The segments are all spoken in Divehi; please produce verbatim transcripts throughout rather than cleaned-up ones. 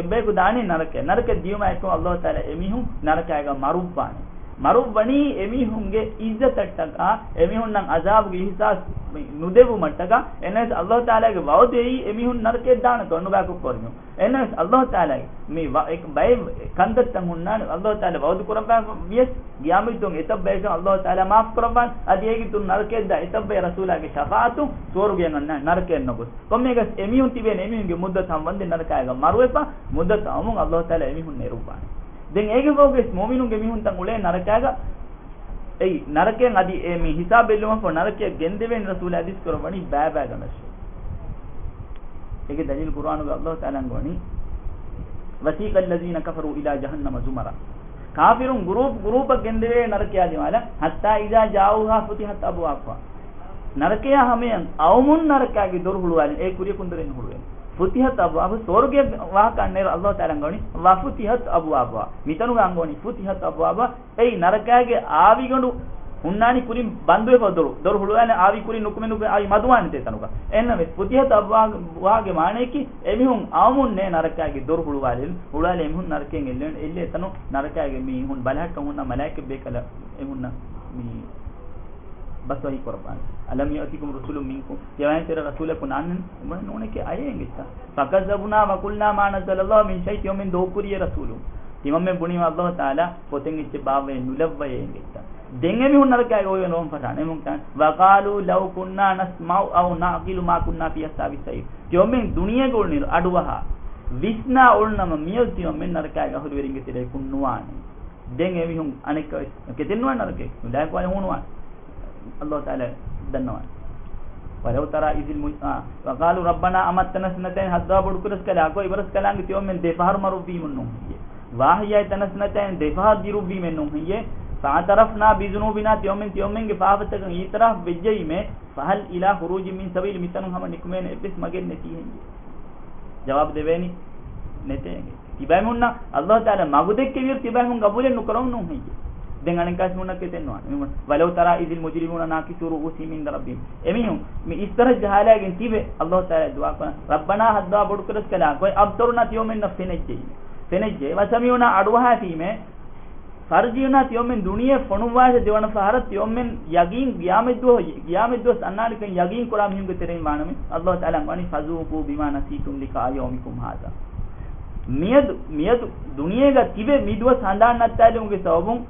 އެއްބަޔަކު ދާނީ ނަރަކަޔަށް. ނަރަކައަށް ދިޔުމާއެކު އައްލާހު ތަޢާލާ އެމީހުން ނަރަކައިގަ މަރުއްވާނެ. މަރުއްވަނީ އެމީހުންގެ އިއްޒަތަށްޓަކާ، އެމީހުންނަށް އަޒާބުގެ އިޙްސާސް ނުދެވުމަށްޓަކާ. އެހެނަސް އައްލާހު ތަޢާލާގެ ވަޢުދު އެއީ އެމީހުން ނަރަކަޔަށް ދާނެތޯ ނުބައިކޮށް ކުރިން. އެހެނަސް އައްލާހު ތަޢާލާގެ މި ވަ-، އެ-، ބައެއް ކަންތައްތައް ހުންނާނެ، އައްލާހު ތަޢާލާ ވަޢުދު ކުރައްވާފަ ވިޔަސް، ގިޔާމަތްދުވަހު އެތައް ބަޔަކަށް އައްލާހު ތަޢާލާ މާފު ކުރައްވާނެ. އަދި އޭގެ އިތުރުން ނަރަކަޔަށް ދާ އެތައް ބަޔަށް ރަސޫލާގެ ޝަފާޢަތުން ސުވަރުގެއަށް އަންނާނެ، ނަރަކަޔަށް ނުގޮސް. ކޮންމެއަކަސް އެމީހުން ތިބޭނެ އެމީހުންގެ މުއްދަތު ހަމަވަންދެން ނަރަކާގަ މަރުވެފަ، މުއްދަތު އައުމުން އައްލާހު ތަޢާލާ އެމީހުން ނެރުއްވާނެ. ދެން އޭގެ ފަހުގަސް މުއުމިނުންގެ މީހުންތައް އުޅޭ ނަރަކާގަ. އެއީ، ނަރަކައިން އަދި އެ މި ހިސާބް ބެއްލުމަށްފަހު ނަރަކަޔަށް ގެންދެވޭނެ ރަސޫލާ ޙަދީޘް ކުރައްވަނީ ބައިބައިގަނޑަށް. އޭގެ ދަލީލު ޤުރްއާނުގަ އައްލާހު ތަޢާލާ އަންގަވަނީ، وسيق الذين كفروا إلى جهنم زمرا. ކާފިރުން ގުރޫޕް ގުރޫޕަށް ގެންދެވޭ ނަރަކަޔާ ދިމާލަށް، حتى إذا جاءوها فتحت أبوابها. ނަރަކަޔާ ހަމަޔަށް އައުމުން ނަރަކާގެ ދޮރު ހުޅުވާލިން، އެ ކުރިޔަކުން ދޮރެއް ނުހުޅުވޭނެ. ފުތިޙަތް އަބްވާބު، ސުވަރުގެ ވާހަކަ އަންނައިރު އައްލާހު ތަޢާލާ އަންގަވަނީ، ވަފުތިޙަތް އަބްވާބުހާ. މިތަނުގަ އަންގަވަނީ ފުތިޙަތް އަބްވާބުހާ. އެއީ ނަރަކާގެ އާވިގަނޑު ހުންނާނީ ކުރިން ބަންދުވެފަ ދޮރު. ދޮރު ހުޅުވާލި އާވި ކުރިން ނުކުމެ ނުކުމެ އާވި މަދުވާނެ ތެ ތަނުގަ. އެހެންނަމަވެސް ފުތިޙަތް އަބްވާބުހާގެ މާނަޔަކީ އެމީހުން އައުމުންނޭ ނަރަކާގެ ދޮރު ހުޅުވާލި، ހުޅުވާލި އެމީހުން ނަރަކައިން އެއްލެވެން، އެއްލޭ ތަނު ނަރަކާގެ މީހުން ބަލަހައްޓަ ހުންނަ މަލާއިކަ ބޭކަލަ އެމީހުންނަށް މި ބަސްވަހީ ކުރައްވާނެ. ألم يأتكم رسل منكم، ތިޔަވައިން ތެރެ ރަސޫލަކު ނާންނަން ނޫނެކޭ އަޔޭ އެނގެއްތަ؟ فكذبونا وقلنا ما نزل الله من شيء، ތިޔަމެން ދޮގުކުރިޔޭ ރަސޫލު. ތިމަންމެން ބުނީމަ އައްލާހު ތަޢާލާ ފޮތެއް އެއްޗެއް ބާއްވައެއް ނުލައްވައޭ އެނގެއްތަ؟ ދެން އެމީހުން ނަރަކައިގަ އޮވެ ނޯން ފަށާނެ. އެމީހުން ކަން، وقالوا لو كنا نسمع أو نعقل ما كنا في أصحاب السعير. ތިޔަމެން ދުނިޔޭގަ އުޅުނުއިރު އަޑުއަހާ ވިސްނާ އުޅުނަމަ މިއަދު ތިމަންމެން ނަރަކައިގެ އަހުލުވެރިންގެ ތެރެއަކުން ނުވާނެ. ދެން އެމީހުން އަނެއްކާ ވެސް ކެތެއް ނުވާ ނަރަކައެއް. ލާއިކު ވާނެ ހޫނުވާނެ. އައްލާހު ތަޢާލާ ދަންނަވާނެ. ولو ترى إذ المج-، އާ، وقالوا ربنا أمتنا سنتين، ހައްދާ ބޮޑުކުރަސްކަލާ އަކޮ އިބަރަސްކަލާނގެ ތިޔޮމެން ދެ ފަހަރު މަރުއްވީމުން ނޫން ހެއްޔޭ؟ وأحييتنا سنتين، ދެ ފަހަރު ދިރުއްވީމެއް ނޫން ހެއްޔޭ؟ فاعترفنا بذنوبنا، ތިޔޮމެން ތިޔޮމެންގެ ފާފަތަކަށް އިޢުތިރާފް ވެއްޖައީމޭ، فهل إلى خروج من سبيل، މިތަނުން ހަމަ ނިކުމޭނެ އެއްވެސް މަގެއް ނެތީ ހެއްޔޭ؟ ޖަވާބު ދެވޭނީ ނެތޭ. ތިބައިމީހުންނަށް އައްލާހު ތަޢާލާ މަގު ދެއްކެވިއިރު ތިބައިމީހުން ގަބޫލެއް ނުކުރަމުން ނޫން ހެއްޔޭ؟ ދެން އަނެއްކާވެސް މީހުންނަށް ކެތެއް ނުވާނެ. މި-، ولو ترى إذ المجرمون ناكسو رؤوسهم عند ربهم. އެމީހުން މި އިސްތަށަށް ޖަހާލައިގެން ތިބެ އައްލާހު ތަޢާލާ ދުޢާ ކުރަން، ربنا، ހައްދާ ބޮޑުކުރަސްކަލާ އަކޮ، أبصرنا، ތިޔޮމެންނަށް ފެނެއްޖެއީމޭ. ފެނެއްޖެ، وسمعنا، އަޑުއަހާފީމޭ، فارجعنا، ތިޔޮމެން ދުނިޔެ ފޮނުއްވާށޭ ދެވަނަ ފަހަރަށް، ތިޔޮމެން ޔަގީން ޤިޔާމަތްދުވަހު، ޤިޔާމަތްދުވަސް އަންނާނެކަން ޔަގީން ކުރާ މީހުންގެ ތެރެއިން ވާނަމޭ، އައްލާހު ތަޢާލާ އަންގަވަނީ، فذوقوا بما نسيتم لقاء يومكم هذا. މިއަދު، މިއަދު ދުނިޔޭގަ ތިބެ މި ދުވަސް ހަނދާން ނައްތާލުމުގެ ސަބަބުން،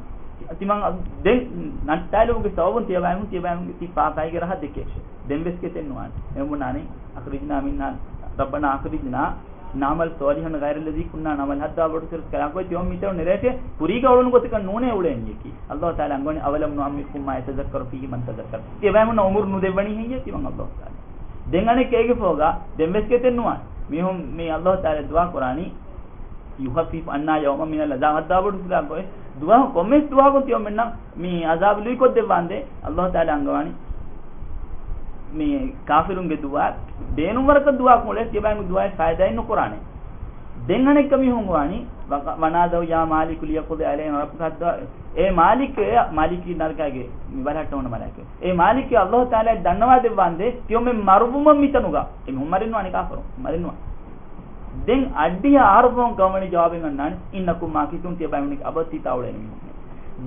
ތިމަން އަ-، ދެން ނައްތާލުމުގެ ސަބަބުން ތިޔަބައިމީހުން، ތިޔަބައިމީހުންގެ ތި ފާފައިގެ ރަހަ ދެކޭށޭ. ދެންވެސް ކެތެއް ނުވާނެ. އެހެން ބުނާނީ، أخرجنا منها، ربنا أخرجنا نعمل صالحا غير الذي كنا نعمل، ހައްދާ ބޮޑުކުރަސްކަލާ އަކޮ، ތިޔޮމެން މިތަނުން ނެރޭށޭ، ކުރީގަ އުޅުނު ގޮތަކަށް ނޫނޭ އުޅެނީކީ. އައްލާހު ތަޢާލާ އަންގަވަނީ، أولم نعمركم ما يتذكر فيه من تذكر. ތިޔަބައިމީހުންނަށް އުމުރު ނުދެއްވަނީ ހެއްޔޭ ތިމަން އައްލާހު ތަޢާލާ؟ ދެން އަނެއްކާ އޭގެ ފަހުގަ، ދެންވެސް ކެތެއް ނުވާނެ. މީހުން މި އައްލާހު ތަޢާލާ ދުޢާ ކުރާނީ، يخفف عنا يوما من العذاب، ހައްދާ ބޮޑުކުރާ އަކޮ، ދުވަހު ކޮންމެސް ދުވަހަކުން ތިޔޮމެންނަށް މި އަޒާބު ލުއިކޮށްދެއްވާނދޭ. އައްލާހު ތަޢާލާ އަންގަވާނީ މި ކާފިރުންގެ ދުޢާ ބޭނުންވަރަކަށް ދުޢާ ކުޅޭ، ތިޔަބައިމީހުން ދުޢާއެއް ފައިދާއެއް ނުކުރާނެ. ދެން އަނެއްކާ މީހުން ވާނީ، ވަ-، ونادوا يا مالك ليقض علينا ربك، ހައްދާ، އޭ މާލިކޭ، މާލިކީ ނަރަކާގެ މި ބަލަހައްޓަވަން މަލާއިކަ. އޭ މާލިކޭ، އައްލާހު ތަޢާލާ ދަންނަވާ ދެއްވާނދޭ، ތިޔޮމެން މަރުވުމަށް މިތަނުގަ. އެމީހުން މަރެއް ނުވާނެ ކާފަރުން، މަރެއް ނުވާ. ދެން އައްޑިހަ އަހަރު ފަހުން ކަމަނި ޖަވާބެއް އަންނާނެ، إنكم ماكثون، ތިޔަބައިމީހުން އަބަދު ތިތާ އުޅޭނެ މީހުން.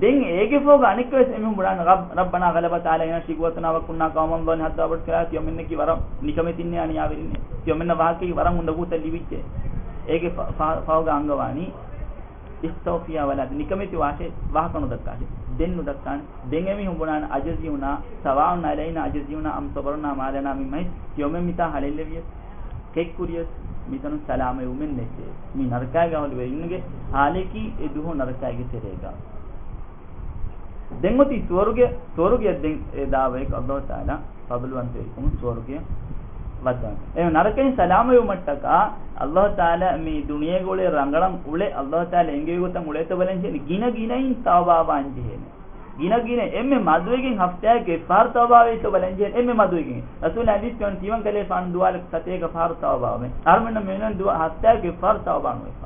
ދެން އޭގެ ފަހުގަ އަނެއްކާވެސް އެމީހުން ބުނާނެ، رب-، ربنا غلبت علينا شقوتنا وكنا قوما ضالين، ހައްދާ ބޮޑުކުރާ، ތިޔޮމެންނަކީ ވަރަށް ނިކަމެތިންނޭ އަނިޔާވެރިންނޭ. ތިޔޮމެންނަށް ވާހަކައިގެ ވަރަށް އުނދަގޫތައް ލިބިއްޖެ. އޭގެ ފަ-، ފަ-، ފަހުގަ އަންގަވާނީ، استوفيا ولا، ނިކަމެތި ވާށޭ، ވާހަކަ ނުދައްކާށޭ. ދެން ނުދައްކާނެ. ދެން އެމީހުން ބުނާނެ، أجزينا، سواء علينا أجزينا أم صبرنا ما لنا من محيص، ތިޔޮމެން މިތާ ހަޅޭއްލެވިޔަސް، ކެތްކުރިޔަސް، މިތަނުން ސަލާމަތްވުމެއް ނެތޭ. މި ނަރަކާގެ އަހުލުވެރިންގެ ހާލަކީ އެ ދުވަހު ނަރަކާގެ ތެރޭގަ. ދެން އޮތީ ސުވަރުގެ، ސުވަރުގެ ދެން އެ ދާވަޔަކު އައްލާހު ތަޢާލާ ފަޟުލުވަންތަވެރިކަމުން ސުވަރުގެ ވައްދާނެ. އެ ނަރަކައިން ސަލާމަތްވުމަށްޓަކާ އައްލާހު ތަޢާލާ މި ދުނިޔޭގަ އުޅޭ ރަނގަޅަށް އުޅެ، އައްލާހު ތަޢާލާ އެންގެވި ގޮތަށް އުޅޭތޯ ބަލަން ޖެހޭނެ. ގިނަ ގިނައިން ތައުބާވާން ޖެހޭނެ. ގިނަ ގިނަ އެންމެ މަދުވެގެން ހަފްތާއަކަށް އެއްފަހަރު ތައުބާވޭތޯ ބަލަން ޖެހޭނެ. އެންމެ މަދުވެގެން. ރަސޫލާ ޙަދީޘް ކުރަނީ ތިމަން ކަލޭފާނު ދުވާލަކު ސަތޭކަ ފަހަރު ތައުބާވަމޭ. އަހަރުމެންނަށް މިއޮންނަނީ ދުވަހަށް ހަފްތާއަކަށް އެއްފަހަރު ތައުބާ ނުވެފަ.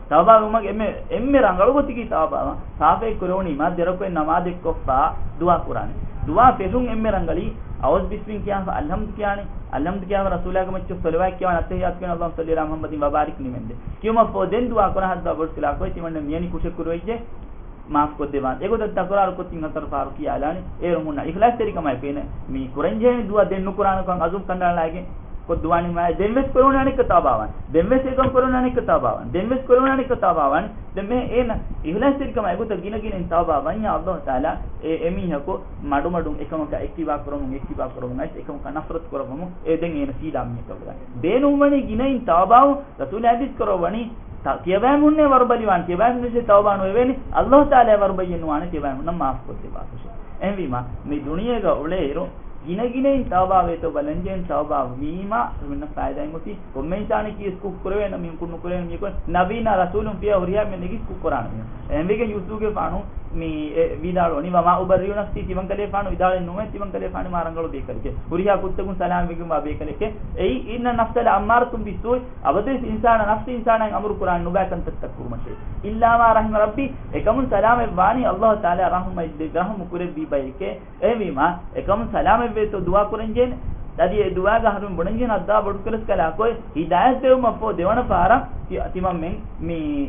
ތައުބާ ވުމަށް އެންމެ، އެންމެ ރަނގަޅު ގޮތަކީ ތައުބާވާން. ސާފައި ކުރެވުނީމާ ދެރަކުއެއް ނަމާދެއްކޮށްފަ ދުޢާ ކުރާނެ. ދުޢާ ފެށުން އެންމެ ރަނގަޅީ، އައޫޛު ބިސްމިން ކިޔާފަ އަލްޙަމްދު ކިޔާނެ. އަލްޙަމްދު ކިޔާފަ ރަސޫލާގެ މައްޗަށް ޞަލަވާތް ކިޔަވާން އައްތަޙިއްޔާތު ކިޔަން އައްލާހުއްމަ ޞައްލި ޢަލާ މުޙައްމަދިން ވަބާރިކް ނިމެންދެން. ކިޔުމަށްފަހު ދެން ދުޢާ ކުރާ ހައްދާ ބޮޑުކަލާކޮއި ތިމަންނަ މިޔަނި ކުށެއް ކުރެވިއްޖެ. މާފް ކޮށްދެވާން. އެގޮތަށް ތަކުރާރު ކޮށް ތިން ހަތަރު ފަހަރު ކިޔާލާނެ. އޭރު ހުންނަ އިޚްލާޞްތެރިކަމާއެކު އޭނަ މި ކުރަންޖެހޭނެ ދުޢާ ދެން ނުކުރާނެކަން އަޒުމް ކަނޑައަޅާގެން ކޮށް ދުޢާ ނިމާ. ދެންވެސް ކުރެވުނާނެ ކިތާބާވާން. ދެންވެސް އެކަން ކުރެވުނާނެ ކިތާބާވާން. ދެންވެސް ކުރެވުނާނެ ކިތާބާވާން. ދެން މި އޭނަ އިޚްލާޞްތެރިކަމާ އެގޮތަށް ގިނަ ގިނައިން ތައުބާ ވަންޏާ އައްލާހު ތަޢާލާ އެ، އެމީހަކު މަޑުމަޑުން އެކަމަކާ އެއްކިބާ ކުރަމުން، އެއްކިބާ ކުރަމުން އައިސް އެކަމަކާ ނަފްރަތު ކުރަމުން އެ ދެން އޭނަ ސީދާ މީހަކަށް ވެދާނެ. ބޭނުންވަނީ ގިނައިން ތައުބާވުން. ރަސޫލާ ޙަދީޘް ކުރައްވަނީ ތަ-، ތިޔަބައިމީހުންނޭ ވަރުބަލިވާން، ތިޔަބައިމީހުންނޭ ތައުބާ ނުވެވޭނެ، އައްލާހު ތަޢާލާ ވަރުބައްޔެއް ނުވާނެ، ތިޔަބައިމީހުންނަށް މާފް ކޮށްދެއްވާކަށެއް. އެހެންވީމާ، މި ދުނިޔޭގަ އުޅޭއިރު، ގިނަގިނައިން ތައުބާވޭތޯ ބަލަންޖެހެން ތައުބާ ވީމާ، މިންނަ ފައިދާއެއް އޮތީ. ކޮންމެ އިންސާނެކީ އިސް ކުށް ކުރެވޭނެ މީހުން، ކުށް ނުކުރެވޭނެ މީހަކު. ނަބީންނާ ރަސޫލުން ފިޔާ ހުރިހާ މީހުން ނެގިސް ކުށް ކުރާނެ މީހުން. އެހެންވެގެން ޔޫސުފުގެފާނު މި އެ ވިދާޅުވަނީ، "وما أبرئ نفسي" ތިމަން ކަލޭފާނު ވިދާޅެއް ނުވޭ، ތިމަން ކަލޭފާނު މާ ރަނގަޅު ބޭކަލެކޭ. ހުރިހާ ކުށްތަކުން ސަލާމަތްވެގެންވާ ބޭކަލެކޭ. އެއީ، "إن النفس لأمارة بالسوء" އަބަދުވެސް އިންސާނާ ނަފްސު އިންސާނާއަށް އަމުރު ކުރާނެ ނުބައި ކަންތައްތައް ކުރުމަށޭ. "إلا ما رحم ربي" އެކަމުން ސަލާމަތްވާނީ އައްލާހު ތަޢާލާ ރަޙުމަތް ދެ-، ރަޙުމު ކުރެއްވި ބަޔެކޭ. އެހެންވީމާ، އެކަމުން ސަލާމަތްވޭތޯ ދުޢާ ކުރަންޖެހޭނެ. އަދި އެ ދުޢާގަ އަހަރުމެން ބުނަންޖެހޭނެ ހައްދާ ބޮޑުކަލަސްކަލާކޮއި ހިދާޔަތް ދެވުމަށްފަހު ދެވަނަ ފަހަރަށް ތި-، ތިމަންމެން މި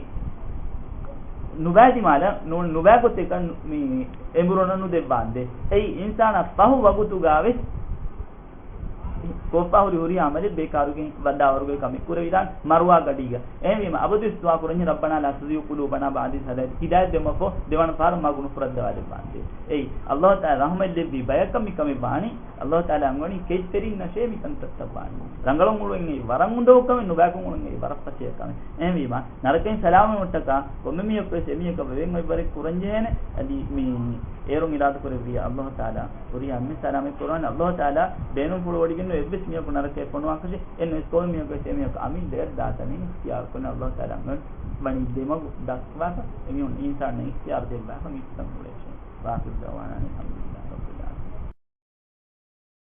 ނުބައި ދިމާލަށް ނު-، ނުބައި ގޮތެއް ކަން މި އެނބުރުނަށް ނުދެއްވާނދޭ. އެއީ އިންސާނާ ފަހު ވަގުތުގަވެސް ކޮށްފަ ހުރި ހުރި ޢަމަލެއް ބޭކާރުގެ ވަދާވަރުގެ ކަމެއް ކުރެވިދާނެ މަރުވާ ގަޑީގަ. އެހެންވީމަ، އަބަދުވެސް ދުޢާ ކުރަންޖެހޭ، "ربنا لا تزغ قلوبنا بعد إذ هديتنا" ހިދާޔަތް ދެވުމަށްފަހު ދެވަނަ ފަހަރަށް މަގު ނުފުރައްދަވާލައްވާނދޭ. އެއީ، އައްލާހު ތަޢާލާ ރަޙުމަތް ދެއްވި ބަޔަކަށް މިކަމެއް ވާނީ. އައްލާހު ތަޢާލާ އަންގަވަނީ ކެތްތެރިންނަށޭ މިކަންތައްތައް ވާނީ. ރަނގަޅުން އުޅުން އެއީ ވަރަށް އުނދަގޫ ކަމެއް، ނުބައިކޮށް އުޅުން އެއީ ވަރަށް ފަސޭހަ ކަމެއް. އެހެންވީމަ، ނަރަކައިން ސަލާމަތްވުމަށްޓަކާ ކޮންމެ މީހަކުވެސް އެމީހަކަށް ވެވެން އޮތް ވަރެއް ކުރަންޖެހޭނެ. އަދި މި އޭރުން އިރާދަކުރެއްވިއްޔާ އައްލާހު ތަޢާލާ ހުރިހާ އެންމެން ސަލާމަތް ކުރައްވާނެ. އައްލާހު ތަޢާލާ ބޭނުންފުޅުވޮޑިގެން އެއްވެސް މީހަކު ނަރަކައަށް ފޮނުވާކަށެއް. އެންމެ ކޮންމެ މީހަކުވެސް އެމީހަކު އަމިއްލައަށް ދާތަނެއް އިޚްތިޔާރު ކުރަން އައްލާހު ތަޢާލާ އަންގަވަނީ ދެމަގު ދައްކަވާފަ، އެމީހުން އިންސާނުންނަށް އިޚްތިޔާރު ދެއްވާފަ މީސްތަން އުޅޭށޭ. وآخر دعوانا أن الحمد لله.